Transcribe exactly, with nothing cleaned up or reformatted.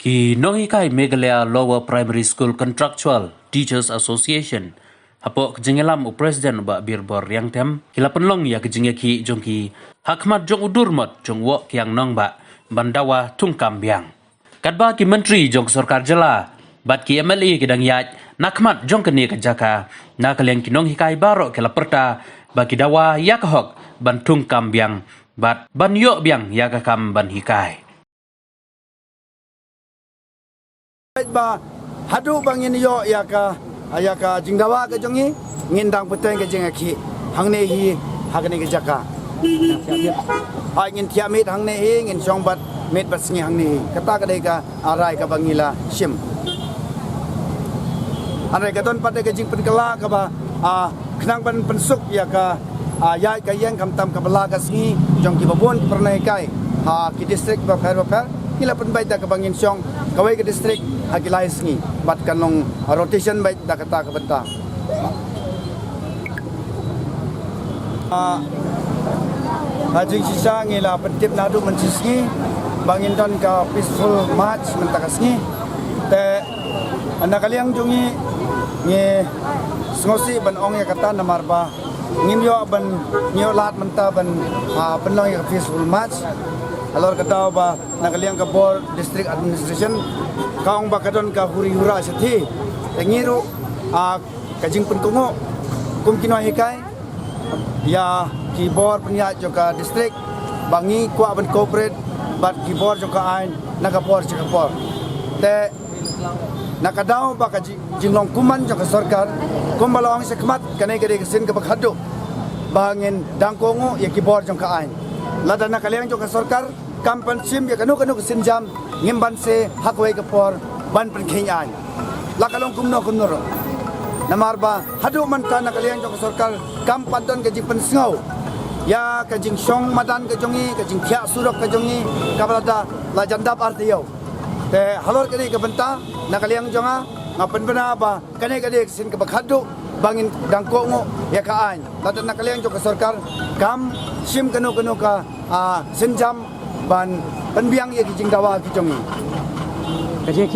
Ki nonghikai Meghalaya Lower Primary School Contractual Teachers Association, hapoh ka jingïalam u President u Bah Birbor Riangtem, ki la pynlong ïa ka jingïakhih jong ki ha khmat jong u Durmot jong u Woh Kiang Nangbah ban dawa thungkam biang. Katba ki myntri jong ka sorkar jylla bad ki M L A ki dang ïaid na khmat jong kane ka jaka, na ka liang ki nonghikai baroh ki la pyrta ba ki dawa ïa ka hok ban thungkam biang bad ban ïoh biang ïa ka kam ban hikai. Ba haduh ba ngin ïoh ïa ka, ïa ka jingdawa ka jong ngi, ngin dang pyntheng ka jingïakhih hangne hi ha kane ka jaka. Ai ngin thiah miet hangne hi, ngin shong bad miet bad sngi hangne hi. Kata ka dei ka, ah, rai kaba ngi la shim. Hynrei ka don pat ka jingpynkylla kaba, ah, khnang ban pynsuk ïa ka, ah, ïaid ka ïeng khamtam ka bylla ka sngi jong kiba bun ki paralok nonghikai ha ki district bapher bapher. Ngi la pynbeit da kaba ngin shong kawei ka district ha ki lai sngi bad kan long rotation beit da kata ka bynta. Ah, ha jingshisha ngi la pyntip naduh mynshisngi ba ngin don ka peaceful march mynta ka sngi. Te na ka liang jong ngi, ngi sngewsih ban ong ïa kata namar ba ngim ïoh ban, ngim ïoh lad mynta ban, ah, pynlong ïa ka peaceful march. Halor ka daw ba na ka liang ka bor district administration ka ong ba ka don ka huri hura shathie. Te ngi ruh, ah, ka jingpynkohnguh kum ki nonghikai ïa ki bor pynïaid jong ka district ba ngi kwah ban cooperate bad ki bor jong ka aiñ na ka por sha ka por. Te na ka daw ba ka ji-, jinglong kumman jong ka sorkar, kumba la ong shakhmat, kane ka dei ka sien kaba khadduh ba ngin dang kohnguh ïa ki bor jong ka aiñ. Lada na ka liang jong ka sorkar kam pynshim ïa kano kano ka sienjam, ngim banse ha kawei ka por ban pynkheiñ aiñ, la ka long kumno kumno ruh. Namar ba haduh mynta na ka liang jong ka sorkar kam pat don ka jingpynsngew ïa ka jingshong madan ka jong ngi, ka jingthiah surok ka jong ngi kaba lada la jan dap ar taïew. Te halor kane ka bynta, na ka liang jong nga, nga pynbna ba kane ka dei ka sien kaba khadduh ba ngin dang kohnguh ïa ka aiñ. Lada na ka liang jong ka sorkar kam shim kano kano ka, ah, sienjam ban pynbiang ïa ki jingdawa ki jong ngi. Ka jingïakhih